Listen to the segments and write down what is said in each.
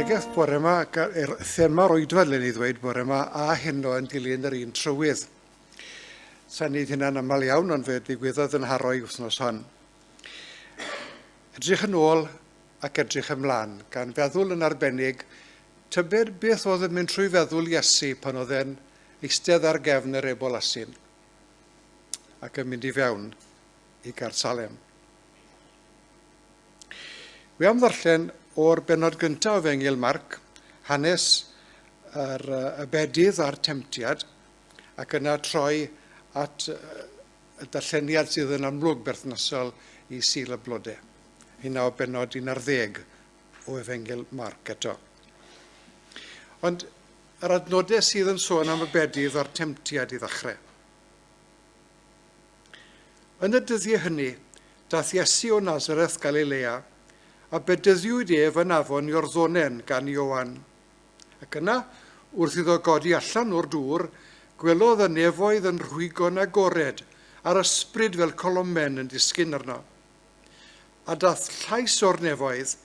Bregeth bore yma, er thema'r oedfa, ddylen ni ddweud bore yma, a heno yn dilyn yr un trywydd. Sa'n neud hynna'n aml iawn, ond fe ddigwyddodd yn haroi wythnos hon. Edrych yn ôl ac edrych ymlaen, gan feddwl yn arbennig, tybed beth oedd yn mynd trwy feddwl Iesu pan oedd e'n eistedd ar gefn yr ebol asyn ac yn mynd i fewn i Gaersalem. Wi am ddarllen o'r bennod gyntaf o Efengyl Marc, hanes yr, y bedydd a'r temtiad, ac yna troi at y darlleniad sydd yn amlwg berthnasol i Sul y Blode. Hynna o bennod 11 o Efengyl Marc eto. Ond yr adnodau sydd yn sôn am y bedydd a'r temtiad i ddechrau. Yn y dyddiau hynny, daeth Iesu o Nazareth Galilea, a bedyddiwyd ef yn afon Iorddonen gan Ioan. Ac yna, wrth iddo godi allan o'r dŵr, gwelodd y nefoedd yn rhwygo'n agored, a'r ysbryd fel colomen yn disgyn arno. A daeth llais o'r nefoedd,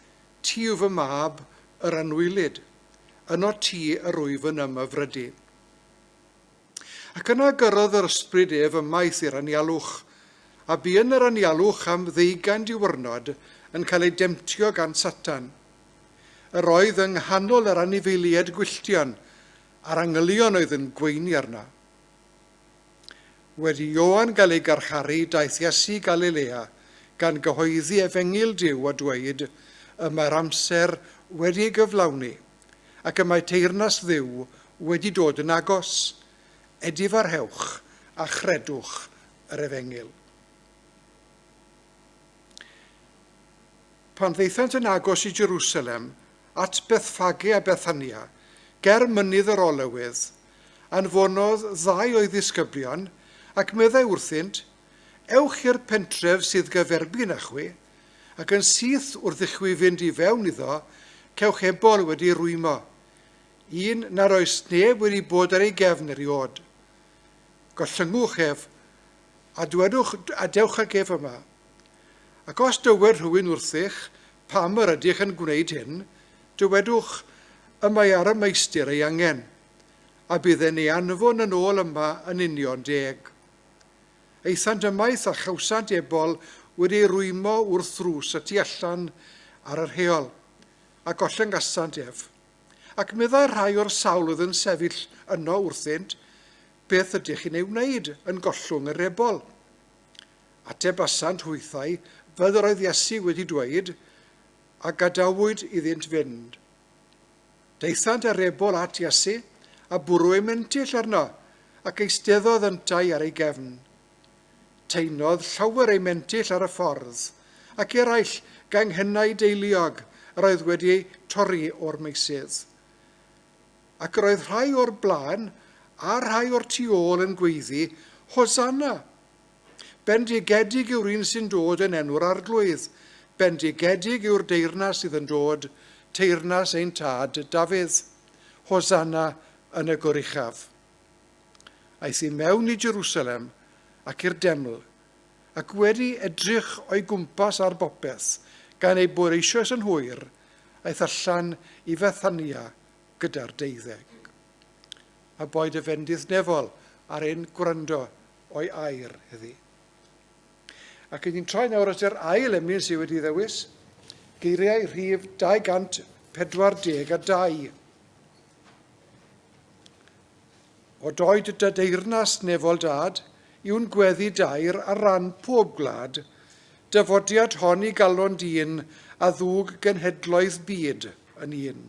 Ti yw fy mab, yr anwylyd, ynot ti yr wyf yn ymhyfrydu. Ac yna gyrrodd yr ysbryd ef ymaith i'r anialwch, a bu yn yr anialwch am ddeugain diwrnod yn cael ei demtio gan Satan. Yr oedd yng nghanol yr anifeiliaid gwylltion, a'r angylion oedd yn gweini arno. Wedi Ioan gael ei garcharu, daeth Iesu i Galilea, gan gyhoeddi efengyl Duw a dweud, Y mae'r amser wedi ei gyflawni, ac y mae teyrnas Dduw wedi dod yn agos. Edifarhewch a chredwch yr efengyl. Pan ddaethant yn agos i Jerusalem, at Bethffage a Bethania, ger Mynydd yr Olewydd, anfonodd ddau o'i ddisgyblion, ac meddai wrthynt, Ewch i'r pentref sydd gyferbyn â chwi, ac yn syth wrth i chwi fynd i fewn iddo, cewch ebol wedi rwymo, un nad oes neb wedi bod ar ei gefn erioed. Gollyngwch ef, a dwedwch, a dewch ag ef yma. Ac os dywed rhywun wrthych, Pam yr ydych yn gwneud hyn? dywedwch, Y mae ar y meistr ei angen, a bydd e'n ei anfon yn ôl yma yn union deg. Aethant ymaith a chawsant ebol wedi ei rwymo wrth ddrws y tu allan ar yr heol, a gollyngasant ef. Ac meddai rhai o'r sawl oedd yn sefyll yno wrthynt, Beth ydych chi'n ei wneud yn gollwng yr ebol? Atebasant hwythau fel yr oedd Iesu wedi dweud, a gadawyd iddynt fynd. Daethant â'r ebol at Iesu, a bwrw ei mentyll arno, ac eisteddodd yntau ar ei gefn. Taenodd llawer ei mentyll ar y ffordd, ac eraill ganghennau deiliog yr oedd wedi eu torri o'r meysydd. Ac yr oedd rhai o'r blaen a rhai o'r tu ôl yn gweiddi, Hosanna! Bendigedig yw'r un sy'n dod yn enw'r Arglwydd. Bendigedig yw'r deyrnas sydd yn dod, teyrnas ein tad Dafydd. Hosanna yn y goruchaf. Aeth i mewn i Jerusalem ac i'r deml, ac wedi edrych o'i gwmpas ar bopeth, gan ei bod eisoes yn hwyr, aeth allan i Fethania gyda'r deuddeg. A boed y fendith nefol ar ein gwrando o'i air heddi. Ac ni'n troi nawr at yr ail emyn sydd wedi ddewis, geiriau rhif 242. O doed dy deyrnas nefol dad, yw'n gweddi dair ar ran pob gwlad, dyfodiad hon i galon dyn a ddwg genhedloedd byd yn un.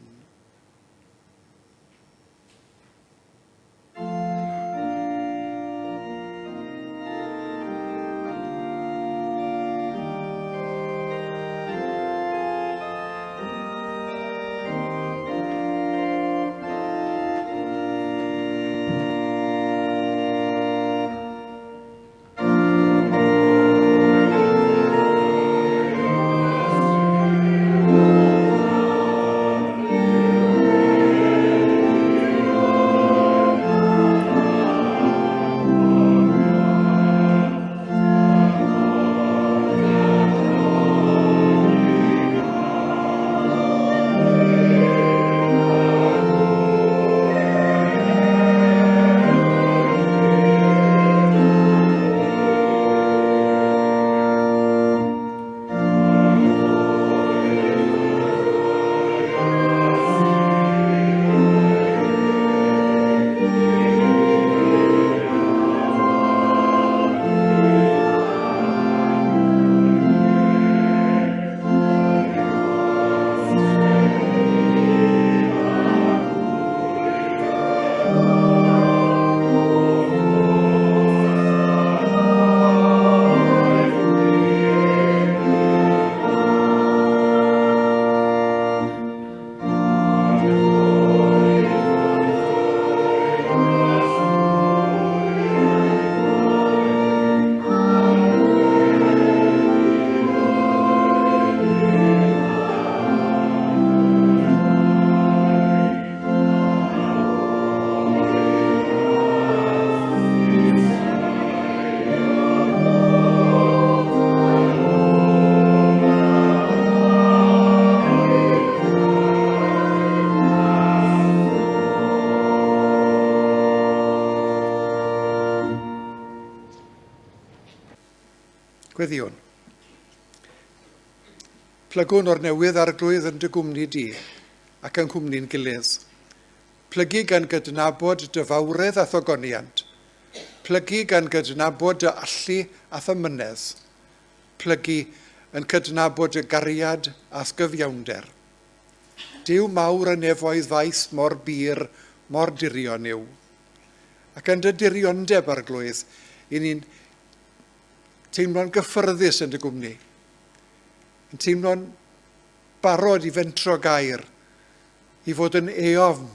Gweddïwn. Plygwn o'r newydd arglwydd yn dy gwmni di, ac yng nghwmni'n gilydd. Plygu gan gydnabod dy fawredd a'th ogoniant. Plygu gan gydnabod dy allu a'th amynedd. Plygu yn cydnabod dy gariad a'th gyfiawnder. Duw mawr y nefoedd faith mor bur, mor dirion yw. Ac yn dy diriondeb, Arglwydd, i ni'n teimlo'n gyffyrddus yn dy gwmni, yn teimlo'n barod i fentro gair, i fod yn eofn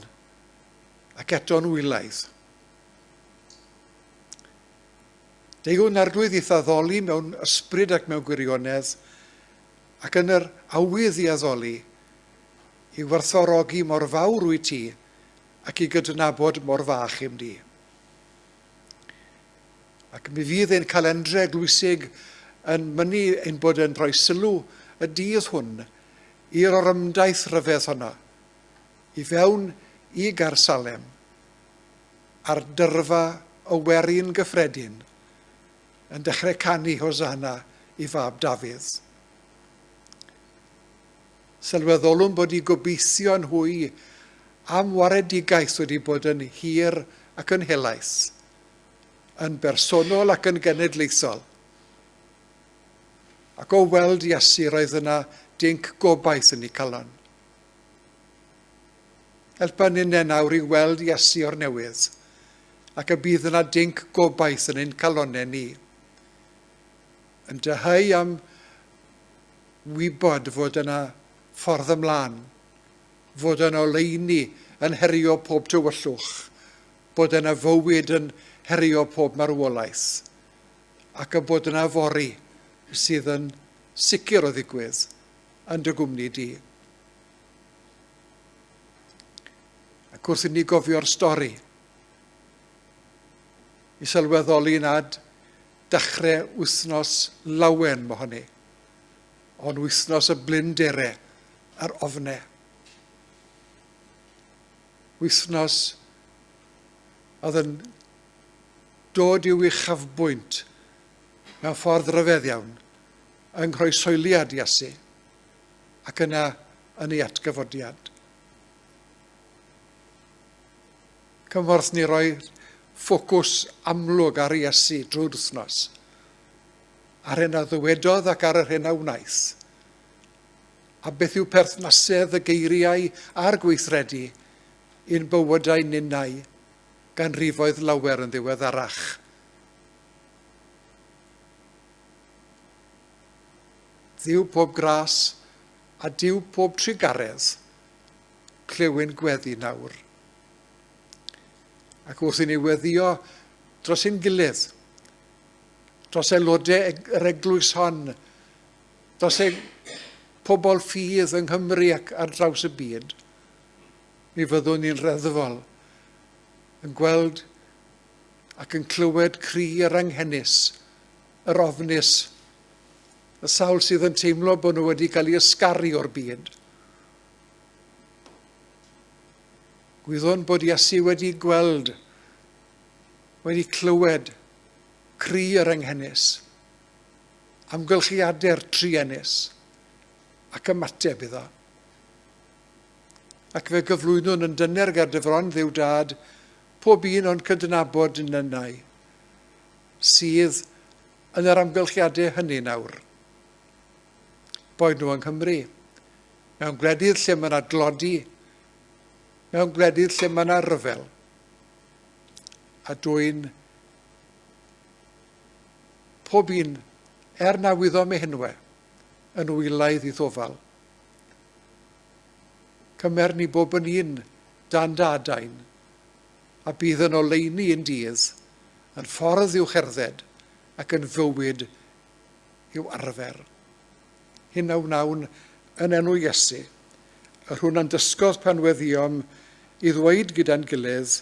ac eto'n wylaidd. Deuwn Arglwydd i'th addoli mewn ysbryd ac mewn gwirionedd, ac yn yr awydd i addoli, i werthfawrogi mor fawr wyt ti ac i gydnabod mor fach im di. Ac mi fydd ein calendre eglwysig yn mynnu ein bod yn rhoi sylw y dydd hwn i'r orymdaith rhyfedd honno, i fewn i Gaersalem, a'r dyrfa o werin gyffredin yn dechrau canu Hosanna i fab Dafydd. Sylweddolwn bod eu gobeithion hwy am waredigaeth wedi bod yn hir ac yn helaeth, yn bersonol ac yn genedlaethol. Ac o weld Iesu roedd yna dinc gobaith yn eu calon. Helpa ninne nawr i weld Iesu o'r newydd, ac y bydd yna dinc gobaith yn ein calonnau ni. Yn dyheu am wybod fod yna ffordd ymlaen, fod yna oleuni yn herio pob tywyllwch, bod yna fywyd yn herio pob marwolaeth, ac y bod yna fory sydd yn sicr o ddigwydd yn dy gwmni di. Ac wrth i ni gofio'r stori, i sylweddoli nad dechrau wythnos lawen mohoni, ond wythnos y blindere a'r ofne. Wythnos oedd yn dod i'w uchafbwynt mewn ffordd ryfedd iawn yng nghroeshoeliad Iesu ac yna yn ei atgyfodiad. Cymorth ni roi ffocws amlwg ar Iesu drwy'r wythnos, ar hyn a ddywedodd ac ar yr hyn a wnaeth. A beth yw perthnasedd y geiriau a'r gweithredu i'n bywydau ninnau ganrifoedd lawer yn ddiweddarach? Dduw pob gras a Duw pob trugaredd, clyw'n gweddi nawr. Ac wrth i ni weddio dros ein gilydd, dros aelodau yr eglwys hon, dros ein pobl ffydd yng Nghymru ac ar draws y byd, mi fyddwn ni'n reddfol yn gweld ac yn clywed cri yr anghenus, yr ofnus, y sawl sydd yn teimlo bod nhw wedi cael eu ysgaru o'r byd. Gwyddwn bod Iesu wedi gweld, wedi clywed cri yr anghenus, amgylchiadau'r truenus, ac ymateb iddo. Ac fe gyflwynwn yn dyner ger dy fron Dduw Dad, pob un o'n cydnabod nynnau, sydd yn yr amgylchiadau hynny nawr. Boed nhw yng Nghymru, mewn gwledydd lle mae yna dlodi, mewn gwledydd lle mae yna ryfel, a dwyn pob un, er na wyddom eu henwe, yn wylaidd i ddofal. Cymer ni bob yn un dan dy adain, a bydd yn oleuni un dydd, yn ffordd i'w cherdded ac yn fywyd i'w arfer. Hyn a wnawn yn enw Iesu, yr hwn a'n dysgodd pan weddiom i ddweud gyda'n gilydd,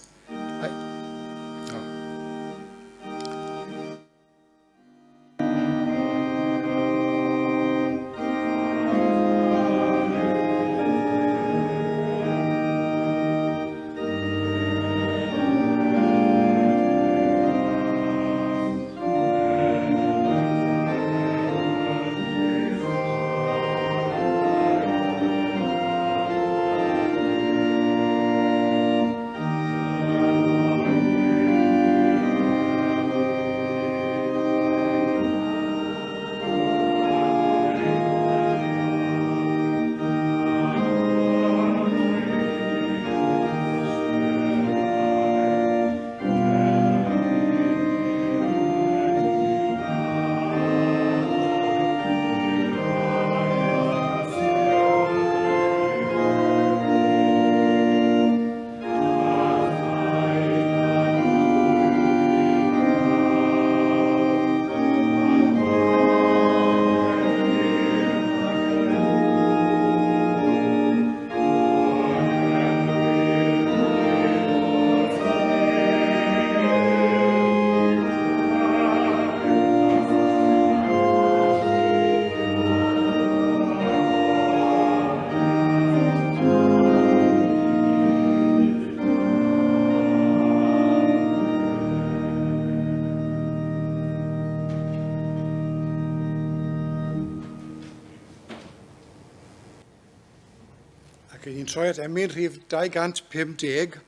Ac ni'n troi at emyn rhif 250,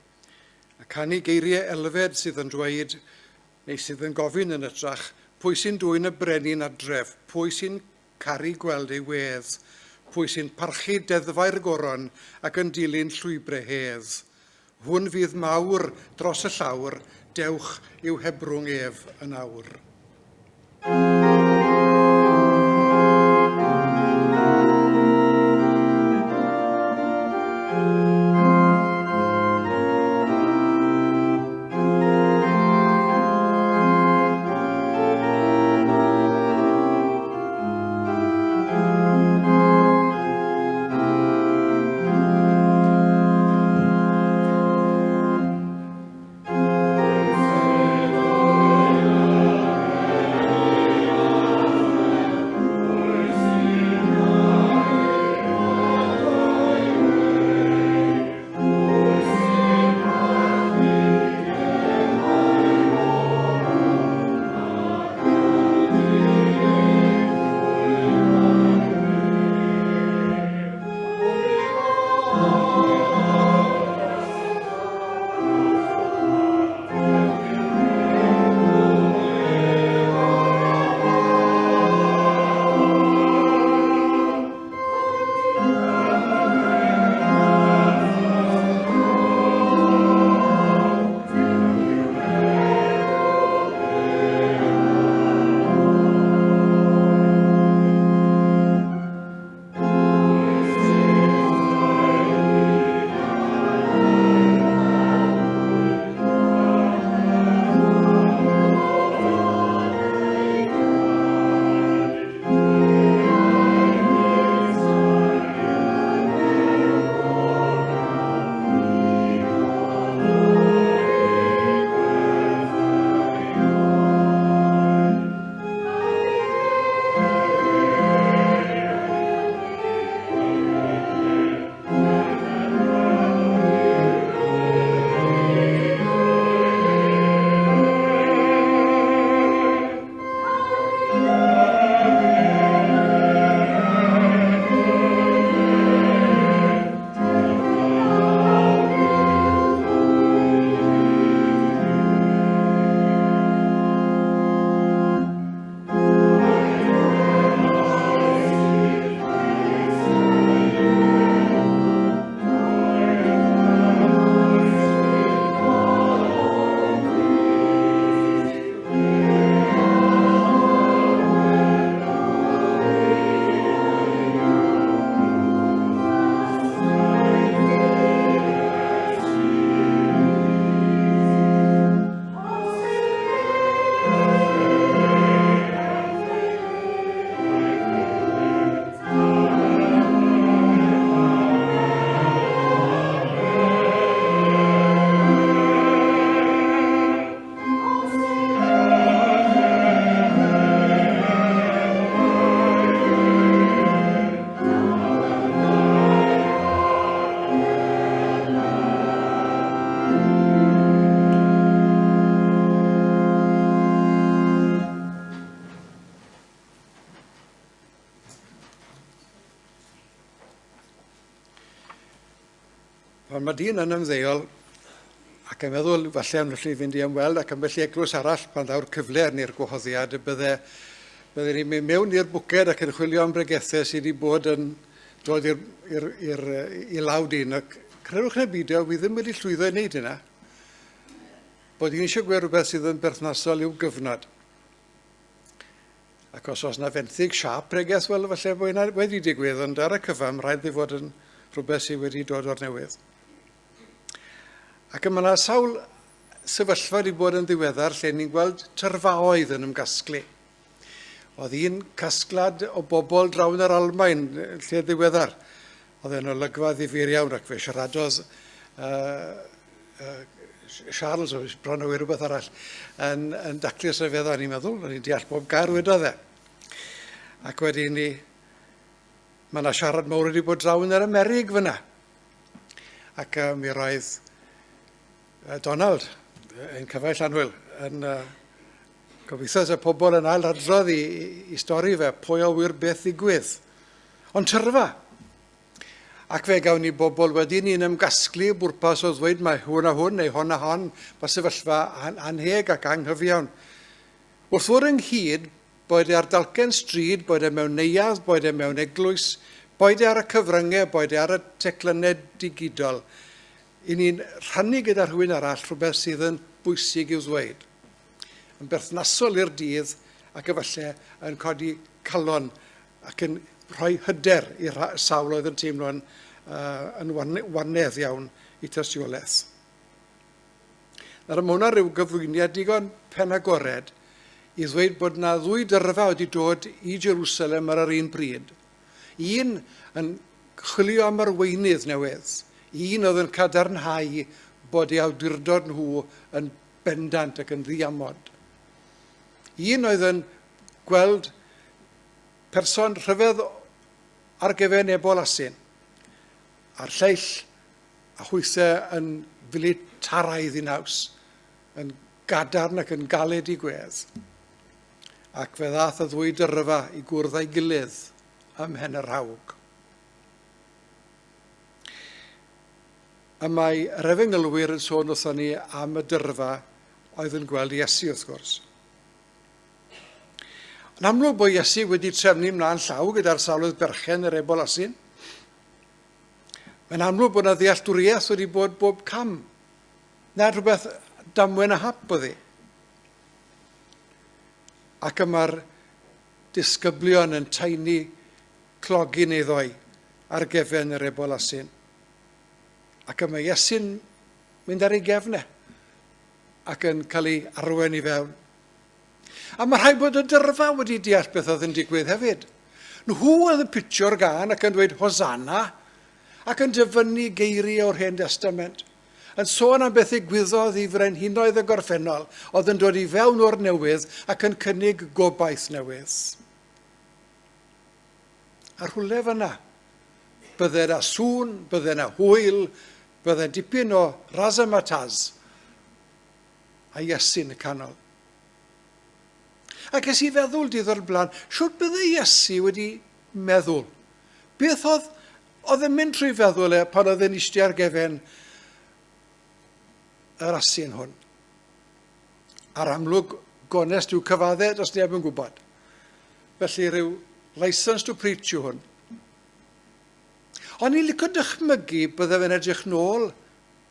a canu geiriau Elfed sydd yn dweud, neu sydd yn gofyn yn ytrach, pwy sy'n dwyn y brenin adref, pwy sy'n caru gweld ei wedd, pwy sy'n parchu deddfau'r goron ac yn dilyn llwybrau hedd. Hwn fydd mawr dros y llawr, dewch i'w hebrwng ef yn awr. Pan mae dyn yn ymddeol ac yn meddwl falle am felly fynd i ymweld ac ambell i eglwys arall pan ddaw'r cyfle neu'r gwahoddiad y bydde bydde ni'n mynd mewn i'r bwced ac yn chwilio am bregethau sydd wedi bod yn dod i'r, i'r, i'r, i law dyn. Ac credwch neu beidio, wi ddim wedi llwyddo i wneud hynna. Bod hi'n eisiau gweld rhywbeth sydd yn berthnasol i'w gyfnod. Ac os oes yna fenthyg siâp pregeth, wel, falle bod hynna wedi digwydd, ond ar y cyfan, rhaid iddi fod yn rhywbeth sydd wedi dod o'r newydd. Ac mae yna sawl sefyllfa wedi bod yn ddiweddar lle ni'n gweld tyrfaoedd yn ymgasglu. Oedd un casgliad o bobl draw yn yr Almaen lle ddiweddar. Oedd e'n olygfa ddifyr iawn ac fe siaradodd uh, Charles, o bron o rhywbeth arall, yn, yn daclus rhyfeddol, o'n i'n meddwl, o'n i'n deall bob gair wedodd e. Ac wedyn ni, mae yna siarad mawr wedi bod draw yn yr Amerig fyna. Ac uh, mi roedd uh, Donald, ein cyfaill annwyl, yn uh, gobeithio y pobl yn ail adrodd i, i, i stori fe, pwy o wir beth ddigwydd. Ond tyrfa. Ac fe gawn ni bobl wedyn ni'n ymgasglu i bwrpas o ddweud mae hwn a hwn neu hon a hon, mae sefyllfa anheg ac anghyfiawn. Wrth fod ynghyd, boed e ar dalcen stryd, boed e mewn neuadd, boed e mewn eglwys, boed e ar y cyfryngau, boed e ar y teclynnau digidol, i ni'n rhannu gyda rhywun arall rhywbeth sydd yn bwysig i'w ddweud, yn berthnasol i'r dydd ac efallai yn codi calon ac yn rhoi hyder i'r sawl oedd yn teimlo'n uh, yn wanedd iawn i tystiolaeth. Nawr, mae hwnna rhyw gyflwyniad digon penagored i ddweud bod yna ddwy dyrfa wedi dod i Jerusalem ar yr un pryd. Un yn chwilio am arweinydd newydd, un oedd yn cadarnhau bod ei awdurdod nhw yn bendant ac yn ddiamod. Un oedd yn gweld person rhyfedd ar gefen ebol asyn, a'r lleill a hwythe yn filitaraidd i naws, yn gadarn ac yn galed i gwedd. Ac fe ddath y ddwy dyrfa i gwrdd â'i gilydd ym Mhen y Rhawg. Y mae yr efengylwyr yn sôn wrthon ni am y dyrfa oedd yn gweld Iesu, wrth gwrs. Yn amlwg bod Iesu wedi trefnu mlaen llaw gyda'r sawl oedd berchen yr ebol asyn. Mae'n amlwg bod yna ddealltwriaeth wedi bod bob cam. Na rhywbeth damwen a hap oedd hi. Ac y mae'r disgyblion yn taenu clogyn ei ddoi ar gefen yr ebol asyn. Ac y mae Iesu'n mynd ar ei gefn e ac yn cael ei arwen i fewn. A mae rhaid bod y dyrfa wedi deall beth oedd yn digwydd hefyd. Nhw oedd yn pitio'r gân ac yn dweud Hosanna ac yn dyfynnu geiriau o'r Hen Destament, yn sôn am beth ddigwyddodd i frenhinoedd y gorffennol oedd yn dod i fewn o'r newydd ac yn cynnig gobaith newydd. A rhywle fyna, bydde yna sŵn, bydde yna hwyl, bydde dipyn o razzmatazz a Iesu yn y canol. Ac es i feddwl dydd o'r blaen, siwr bydde Iesu wedi meddwl? Beth oedd, oedd yn mynd trwy feddwl e pan oedd e'n eistedd ar gefen yr asyn hwn? A'r amlwg, gonest yw cyfadde, does neb yn gwybod. Felly rhyw license to preach yw hwn. Ond i'n licio dychmygu bydde fe'n edrych nôl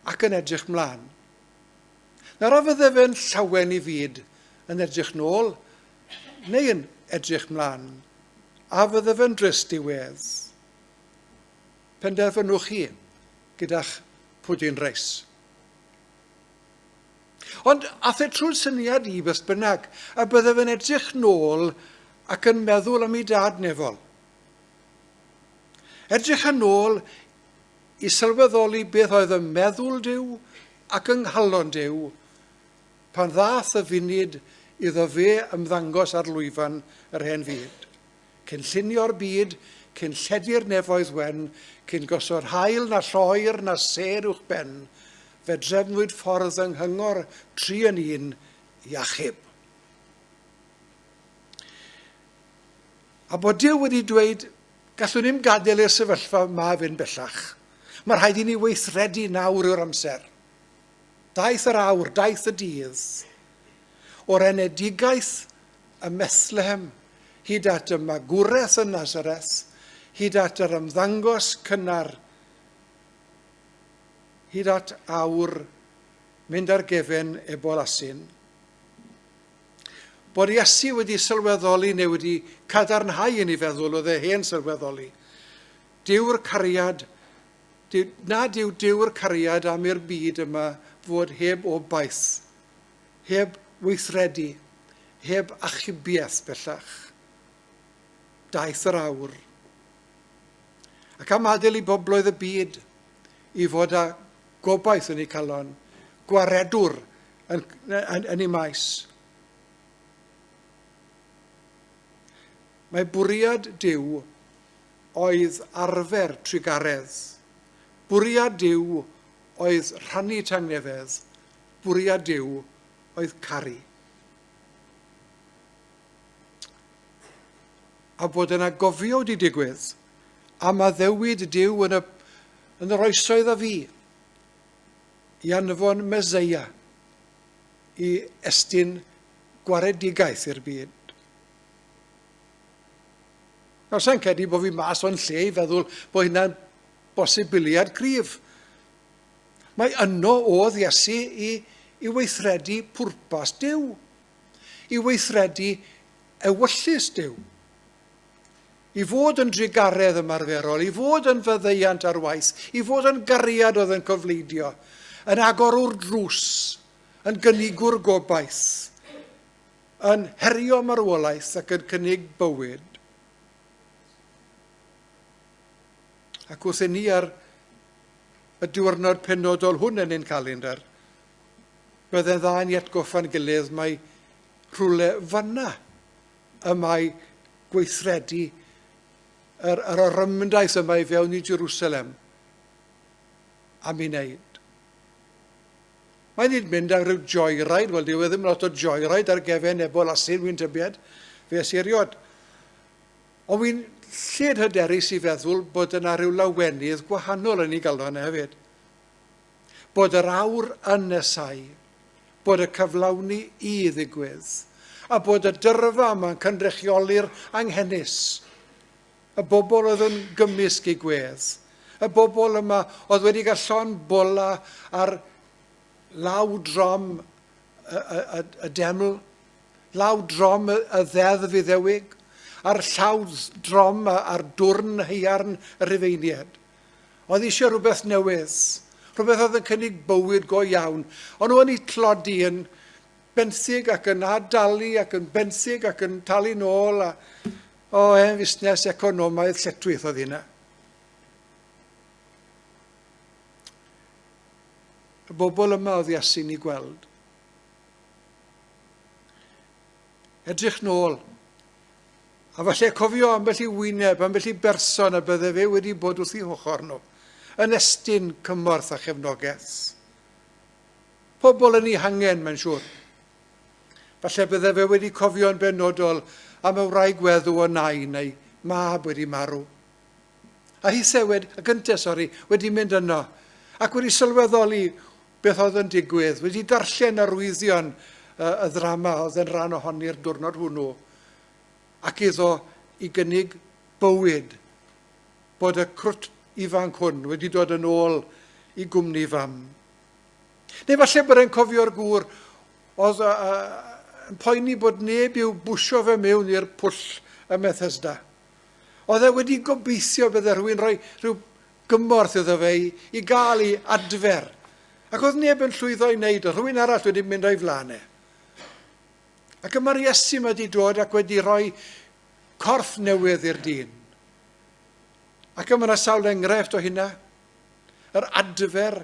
ac yn edrych mlaen. Nawr a fydde fe'n llawen i fyd yn edrych nôl neu yn edrych mlaen? A fydde fe'n drist i wedd? Penderfynwch chi gyda'ch pwdin reis. Ond ath e trwy'r syniad i beth bynnag, a bydde fe'n edrych nôl ac yn meddwl am ei dad nefol. Edrych yn ôl i sylweddoli beth oedd ym meddwl Duw ac yng nghalon Duw pan ddaeth y funud iddo fe ymddangos ar lwyfan yr hen fyd. Cyn llunio'r byd, cyn lledu'r nefoedd wen, cyn gosod haul na lloer na sêr uwch ben, fe drefnwyd ffordd yng nghyngor tri yn un i achub. A bod Duw wedi dweud, gallwn ni'm gadael i'r sefyllfa yma fynd bellach. Mae rhaid i ni weithredu nawr yw'r amser. Daeth yr awr, daeth y dydd. O'r enedigaeth ym Methlehem hyd at y magwraeth yn Nazareth, hyd at yr ymddangos cynnar, hyd at awr mynd ar gefen ebol asyn. Bod Iesu wedi sylweddoli neu wedi cadarnhau yn ei feddwl oedd e hen sylweddoli. Dyw'r cariad, nad yw Duw'r cariad am i'r byd yma fod heb obaith, heb weithredu, heb achubiaeth bellach. Daeth yr awr. Ac am adael i bobloedd y byd i fod â gobaith yn eu calon, gwaredwr yn, yn, yn ei maes. Mae bwriad Duw oedd arfer trugaredd. Bwriad Duw oedd rhannu tangnefedd. Bwriad Duw oedd caru. A bod yna gofio wedi digwydd am addewid Duw yn y, yn yr oesoedd a fu i anfon Meseia i estyn gwaredigaeth i'r byd. Nawr, sa'n credu bod fi mas o'n lle i feddwl bod hynna'n bosibiliad cryf. Mae yno oedd Iesu i, i weithredu pwrpas Duw, i weithredu ewyllys Duw, i fod yn drugaredd ymarferol, i fod yn faddeuant ar waith, i fod yn gariad oedd yn cofleidio, yn agorwr drws, yn gynigwr gobaith, yn herio marwolaeth ac yn cynnig bywyd. Ac wrth inni ar y diwrnod penodol hwn yn ein calendr, bydde'n dda i ni atgoffa'n gilydd mai rhywle fanna y mae gweithredu yr, yr orymdaith yma i fewn i Jerusalem am ei wneud. Mae'n nid mynd ar ryw joyride, wel dyw e ddim lot o joyride ar gefen ebol asyn, wy'n tybied, fe es i erioed. Ond wy'n lled hyderus i feddwl bod yna rhyw lawenydd gwahanol yn ei galon hefyd. Bod yr awr yn nesau, bod y cyflawni i ddigwydd, a bod y dyrfa yma'n cynrychioli'r anghenus, y bobl oedd yn gymysg eu gwedd, y bobl yma oedd wedi cael llond bola ar law drom y, y, y, y deml, law drom y, y ddeddf Iddewig, a'r llaw drom a'r dwrn haearn y Rhufeiniaid. Oedd eisiau rhywbeth newydd, rhywbeth oedd yn cynnig bywyd go iawn. Ond nhw yn eu tlodi yn benthyg ac yn ad-dalu ac yn benthyg ac yn talu nôl. A, o, hen fusnes economaidd lletchwith oedd hynna. Y bobl yma oedd Iesu'n ei gweld. Edrych nôl A falle cofio ambell i wyneb, ambell i berson a bydde fe wedi bod wrth eu hochr nhw, yn estyn cymorth a chefnogaeth. Pobl yn eu hangen, mae'n siŵr. Falle bydde fe wedi cofio'n benodol am y wraig weddw o nain neu mab wedi marw. A hithe wedi, y gyntaf, sori, wedi mynd yno ac wedi sylweddoli beth oedd yn digwydd, wedi darllen arwyddion y, y ddrama oedd yn rhan ohoni'r diwrnod hwnnw. ac iddo i gynnig bywyd, bod y crwt ifanc hwn wedi dod yn ôl i gwmni fam. Neu falle bod e'n cofio'r gŵr oedd yn poeni bod neb i'w bwsio fe mewn i'r pwll ym Methesda. Oedd e wedi gobeithio bydde rhywun rhoi rhyw gymorth iddo fe i, i gael ei adfer. Ac oedd neb yn llwyddo i wneud, oedd rhywun arall wedi mynd o'i flaen e. Ac y mae'r Iesu yma wedi dod ac wedi rhoi corff newydd i'r dyn. Ac y mae yna sawl enghraifft o hynna. Yr adfer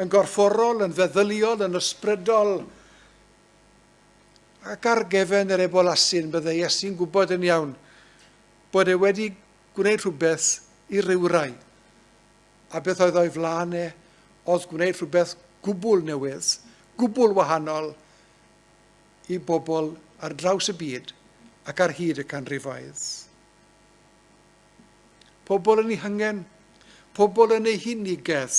yn gorfforol, yn feddyliol, yn ysbrydol. Ac ar gefen yr ebol asyn, byddai Iesu'n gwybod yn iawn bod e wedi gwneud rhywbeth i rywrai. A beth oedd o'i flaen e oedd gwneud rhywbeth gwbl newydd, gwbl wahanol, i bobl ar draws y byd ac ar hyd y canrifoedd. Pobl yn eu hangen, pobl yn eu hunigedd.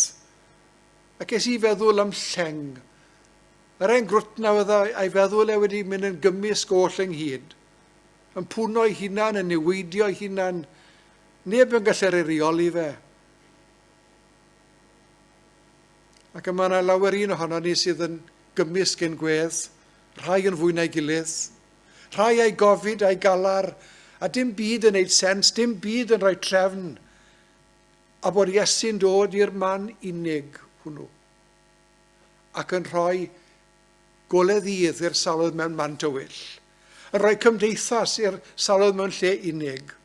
Ac es i feddwl am lleng. Yr ein grwt na oedd a'i feddwl e wedi mynd yn gymysg oll ynghyd. Yn pwno ei hunan, yn niweidio ei hunan. Neb yn gallu ei reoli fe. Ac y mae yna lawer un ohono ni sydd yn gymysg ein gwedd, rhai yn fwy na'i gilydd, rhai a'i gofid a'i galar, a dim byd yn neud sens, dim byd yn rhoi trefn, a bod Iesu'n dod i'r man unig hwnnw, ac yn rhoi golau ddydd i'r sawl oedd mewn man tywyll, yn rhoi cymdeithas i'r sawl oedd mewn lle unig.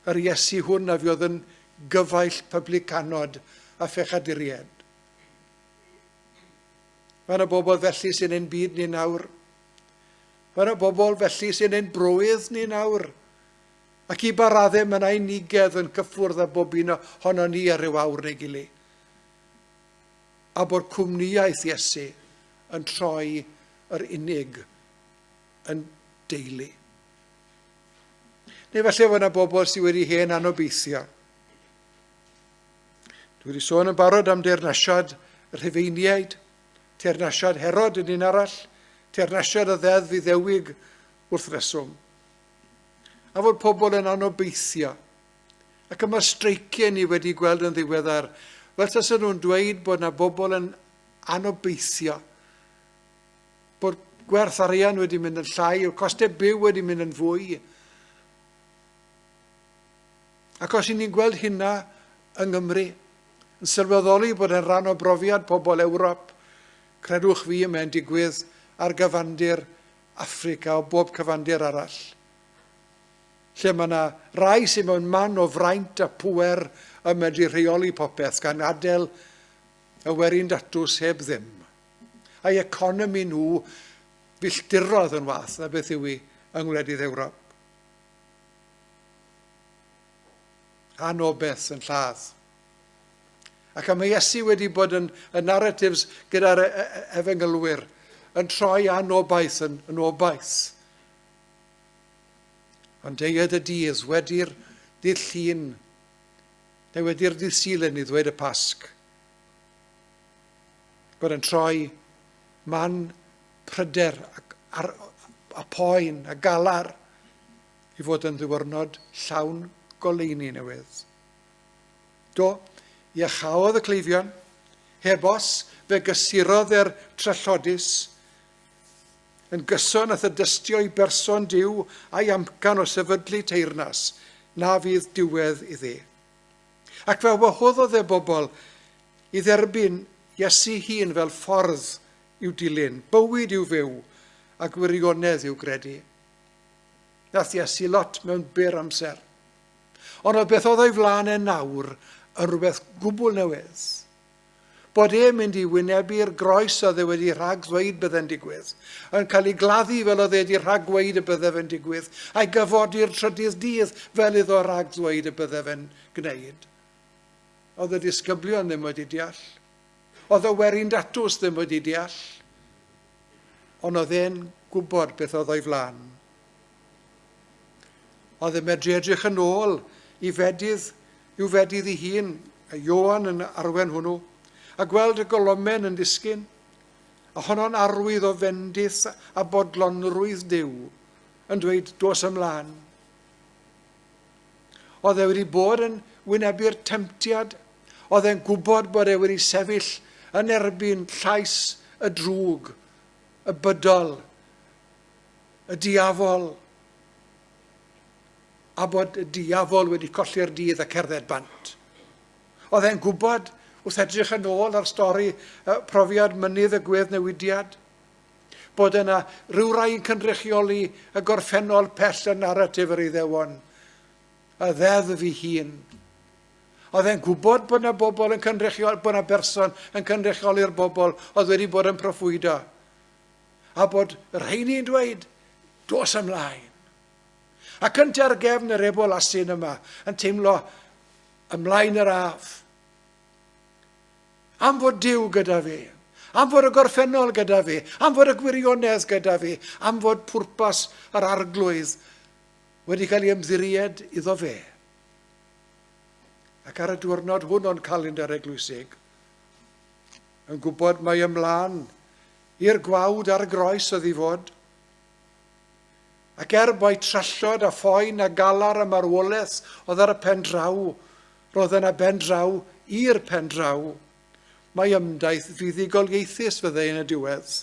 Yr Iesu hwn a fuodd yn gyfaill publicanod a phechaduriaid. Mae yna bobl felly sy'n ein byd ni nawr. Mae yna bobl felly sy'n ein broydd ni nawr. Ac i ba raddau mae yna unigedd yn cyffwrdd â bob un ohono ni ar ryw awr neu gili. A bod cwmnïaeth Iesu yn troi yr unig yn deulu. Neu falle fod yna bobl sydd wedi hen anobeithio. Dwi wedi sôn yn barod am deyrnasiad y Rhufeiniaid, teyrnasiad Herod yn un arall, teyrnasiad y ddeddf Iddewig wrth reswm. A fod pobl yn anobeithio. Ac y mae'r streiciau ni wedi gweld yn ddiweddar, fel tasen nhw'n dweud bod yna bobl yn anobeithio, bod gwerth arian wedi mynd yn llai, o costau byw wedi mynd yn fwy. Ac os y'n ni'n gweld hynna yng Nghymru, yn sylweddoli bod e'n rhan o brofiad pobl Ewrop, credwch fi, mae'n digwydd ar gyfandir Affrica o bob cyfandir arall, lle mae yna rai sydd mewn man o fraint a pŵer yn medru rheoli popeth gan adael y werin datws heb ddim. A'i economi nhw filltiroedd yn wath na beth yw hi yng ngwledydd Ewrop. Anobeth yn lladd. Ac am Iesu wedi bod yn y narratives gyda'r e, e, efengylwyr, yn troi anobaith yn, yn obaith. Ond deued y dydd wedi'r dydd llun, neu wedi'r dydd Sul yn ei ddweud y Pasg, bod yn troi man pryder ac, ar, a poen a galar i fod yn ddiwrnod llawn goleuni newydd. Do, iachaodd y cleifion, heb os, fe gysurodd e'r trallodus, yn gyson ath y dystio i berson Duw a'i amcan o sefydlu teyrnas na fydd diwedd iddi. Ac fe wahoddodd e bobl i dderbyn Iesu hun fel ffordd i'w dilyn, bywyd i'w fyw, a gwirionedd i'w gredu. Nath Iesu lot mewn byr amser. Ond oedd beth oedd o'i flaen e nawr yn rhywbeth gwbl newydd. Bod e'n mynd i wynebu'r groes oedd e wedi rhag ddweud bydde'n digwydd, yn cael ei gladdu fel oedd e wedi rhag gweud y bydde fe'n digwydd, a'i gyfodi'r trydydd dydd fel iddo rhag ddweud y bydde fe'n gwneud. Oedd y disgyblion ddim wedi deall. Oedd y werin datws ddim wedi deall. Ond oedd e'n gwybod beth oedd o'i flaen. Oedd e'n medru edrych yn ôl i fedydd, i'w fedydd ei hun, a Ioan yn arwen hwnnw, a gweld y golomen yn disgyn, a honno'n arwydd o fendith a bodlonrwydd Duw, yn dweud, dos ymlaen. Oedd e wedi bod yn wynebu'r temtiad, oedd e'n gwybod bod e wedi sefyll yn erbyn llais y drwg, y bydol, y diafol, a bod y diafol wedi colli'r dydd a cerdded bant. Oedd e'n gwybod, wrth edrych yn ôl ar stori profiad mynydd y gweddnewidiad, bod yna rhywrai yn cynrychioli y gorffennol pell yn naratif yr Iddewon, y ddeddf ei hun. Oedd e'n gwybod bod yna bobl yn cynrychioli, bod yna berson yn cynrychioli'r bobl oedd wedi bod yn proffwydo. A bod y rheini'n dweud, dos ymlaen. Ac yn ar gefn yr ebol asyn yma, yn teimlo ymlaen yr af. Am fod Duw gyda fi, am fod y gorffennol gyda fi, am fod y gwirionedd gyda fi, am fod pwrpas yr arglwydd wedi cael ei ymddiried iddo fe. Ac ar y diwrnod hwn o'n calendar eglwysig, yn gwybod mai ymlaen i'r gwawd a'r groes oedd i fod, ac er mai trallod a phoen a galar a marwolaeth oedd ar y pen draw, roedd yna ben draw i'r pen draw. Mae ymdaith fuddugoliaethus fyddai yn y diwedd.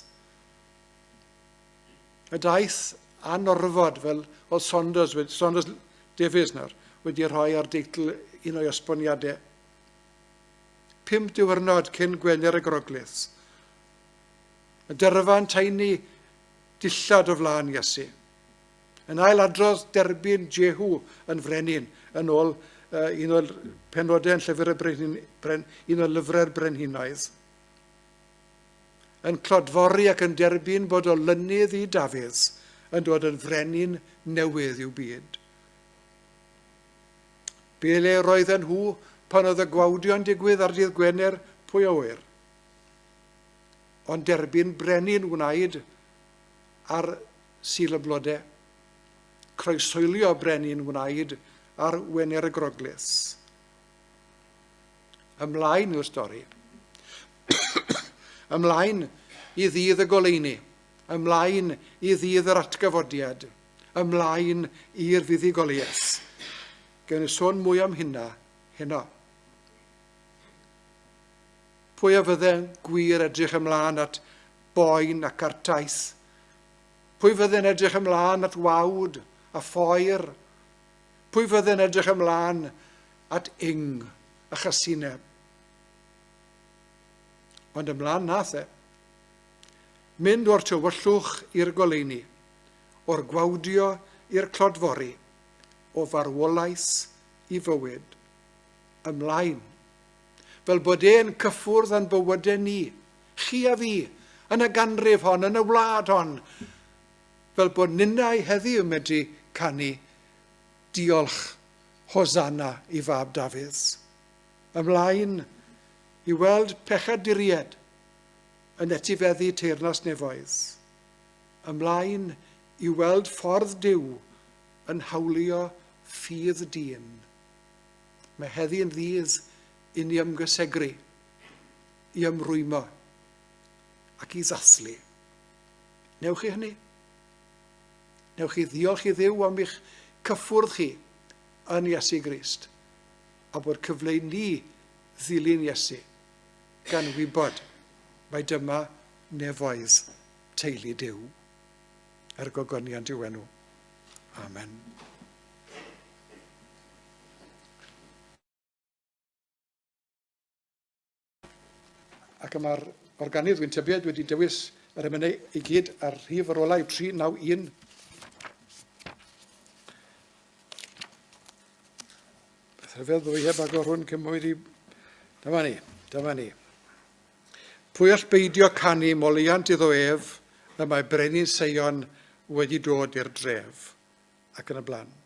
Y daith anorfod, fel oedd Saunders, Saunders Davies nawr, wedi rhoi ar deitl un o'i esboniadau. 5 diwrnod cyn Gwener y Groglith. Y dyrfa'n taenu dillad o flaen Iesu. Yn ailadrodd derbyn Jehu yn frenin, yn ôl uh, un o'r penodau yn llyfr y brenhin, bren, un o lyfrau'r brenhinoedd. Yn clodfori ac yn derbyn bod olynydd i Dafydd yn dod yn frenin newydd i'w byd. Be le roedden nhw pan oedd y gwawdio'n digwydd ar dydd Gwener, pwy a ŵyr? Ond derbyn brenin wnaed ar Sul y Blode. Croeshoelio brenin wnaed ar Wener y Groglith. Ymlaen yw'r stori. Ymlaen i ddydd y goleuni. Ymlaen i ddydd yr atgyfodiad. Ymlaen i'r fuddugoliaeth. Gewn ni sôn mwy am hynna heno. Pwy a fydde'n gwir edrych ymlaen at boen ac artaith? Pwy fydde'n edrych ymlaen at wawd a phoer? Pwy fydde'n edrych ymlaen at ing a chasineb? Ond ymlaen nath e. Mynd o'r tywyllwch i'r goleuni, o'r gwawdio i'r clodfori, o farwolaeth i fywyd. Ymlaen. Fel bod e'n cyffwrdd â'n bywydau ni, chi a fi, yn y ganrif hon, yn y wlad hon, fel bod ninnau heddiw yn medru canu diolch Hosanna i fab Dafydd. Ymlaen i weld pechaduriaid yn etifeddu teyrnas nefoedd. Ymlaen i weld ffordd Duw yn hawlio ffydd dyn. Mae heddi yn ddydd i ni ymgysegru, i ymrwymo ac i ddathlu. Newch chi hynny? Newch chi ddiolch i Dduw am eich cyffwrdd chi yn Iesu Grist a bod cyfle i ni ddilyn Iesu gan wybod mai dyma nefoedd teulu Duw. Er gogoniant i'w enw. Amen. Ac y mae'r organydd, dwi'n tybied, wedi dewis yr emynau i gyd ar rhif yr olau 391. Beth rhyfedd bod fi heb agor hwn cyn bod wedi... Dyma ni, dyma ni. Pwy all beidio canu moliant iddo ef, y mae brenin Seion wedi dod i'r dref, ac yn y blaen.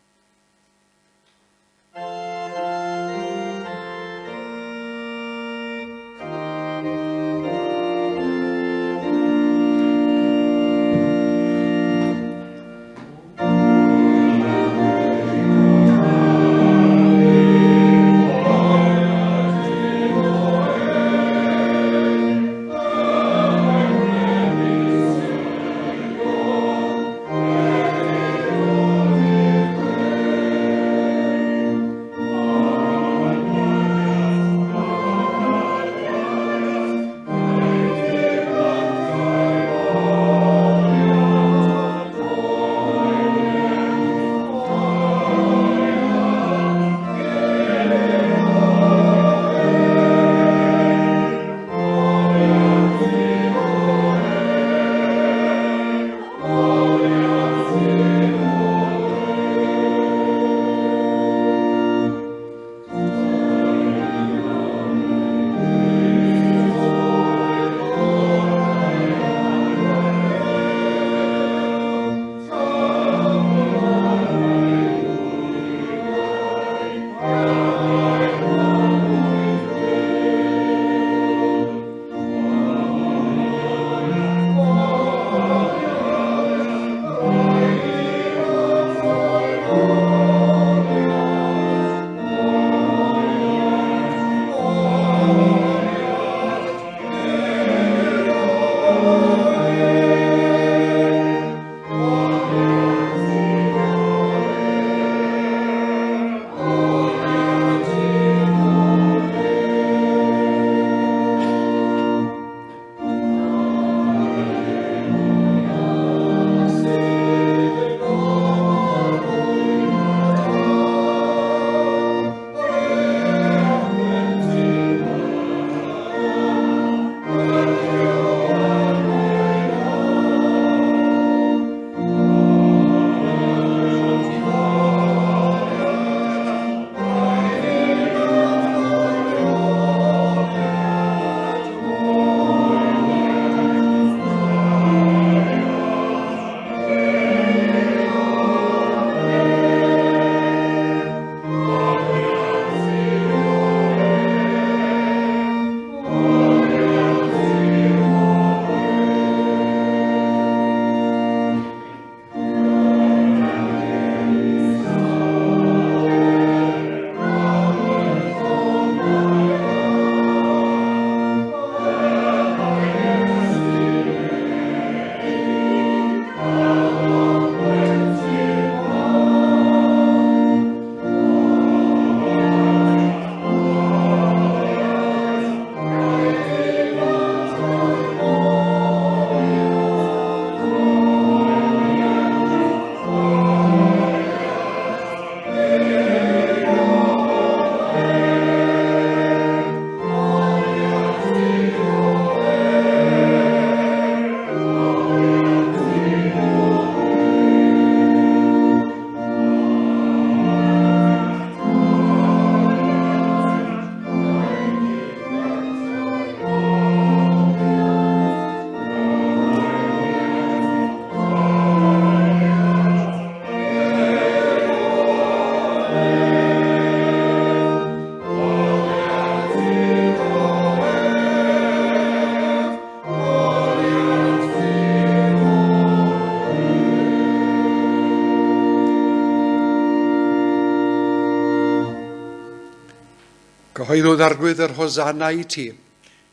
Cyhoeddwyd Arglwydd yr Hosanna i ti,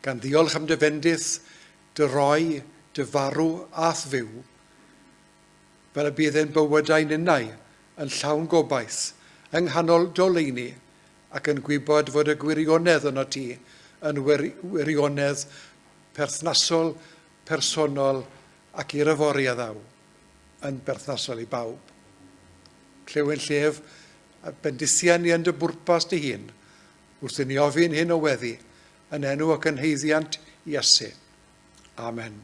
gan ddiolch am dy fendith, dy roi, dy farw a'th fyw, fel y bydd ein bywydau ninnau yn llawn gobaith yng nghanol d'oleuni ac yn gwybod fod y gwirionedd yno ti yn wirionedd perthnasol, personol ac i'r yfory a ddaw, yn berthnasol i bawb. Clyw ein llef, a bendithia ni yn dy bwrpas dy hun, wrth i ni ofyn hyn o weddi, yn enw ac yn haeddiant Iesu. Amen.